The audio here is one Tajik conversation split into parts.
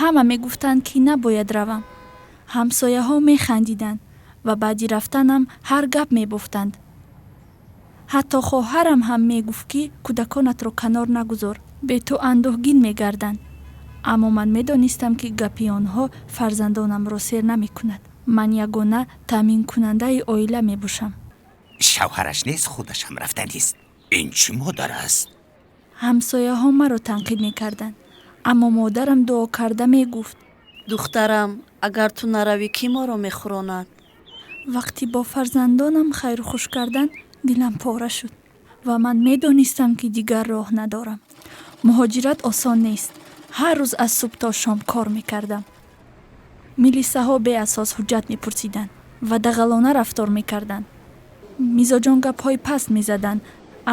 Ҳама мегуфтанд, ки набояд равам. Ҳамсояҳо механдиданд ва баъди рафтанам ҳар гап мебофтанд. Ҳатто хоҳарам ҳам мегуфт, ки кӯдаконатро канор нагузор, бе ту андӯҳгин мегарданд. Аммо ман медонистам, ки гапи онҳо фарзандонамро сер намекунад. Ман ягона таъминкунандаи оила мебошам. Шавҳараш нест, худашам рафтанист. Ин чӣ модар аст? Ҳамсояҳо маро танқид мекарданд, аммо модарам дуо карда мегуфт: Духтарам, агар ту наравӣ, кӣ моро мехӯронад? Вақти бо фарзандонам хайру хуш кардан, дилам пора шуд ва ман медонистам, ки дигар роҳ надорам. Муҳоҷират осон нест. Ҳар рӯз аз субҳ то шом кор мекардам. Милисаҳо беасос ҳуҷҷат мепурсиданд ва дағалона рафтор мекарданд. Мизоҷон гапҳои паст мезаданд,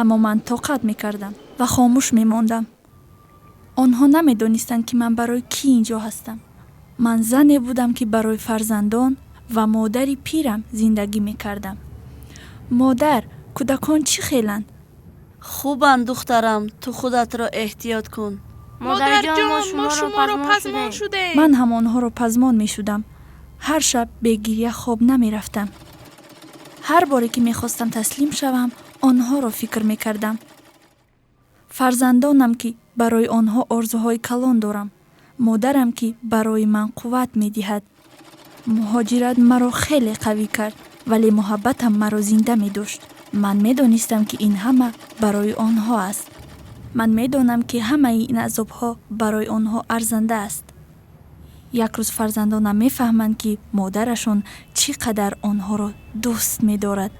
аммо ман тоқат мекардам ва хомӯш мемондам. Онҳо намедонистанд, ки ман барои кӣ ин ҷо ҳастам. Ман зане будам, ки барои фарзандон ва модари пирам зиндагӣ мекардам. Модар, кӯдакон чӣ хеланд? Хубанд, духтарам, ту худатро эҳтиёт кун. Модарҷон, мо шуморо пазмон шудем. Ман ҳам онҳоро пазмон мешудам. Ҳар шаб бегирья хоб намерафтам. Ҳар боре ки мехостам таслим шавам, онҳоро фикр мекардам. Фарзандонам, ки барои онҳо орзуҳои калон дорам, модарам, ки барои ман қувват медиҳад. Муҳоҷират маро хеле қавӣ кард, вале муҳаббатам маро зинда медошт. Ман медонистам, ки ин ҳама барои онҳо аст. Ман медонам, ки ҳамаи ин азобҳо барои онҳо арзанда аст. Як рӯз фарзандонам мефаҳманд, ки модарашон чӣ қадар онҳоро дӯст медорад.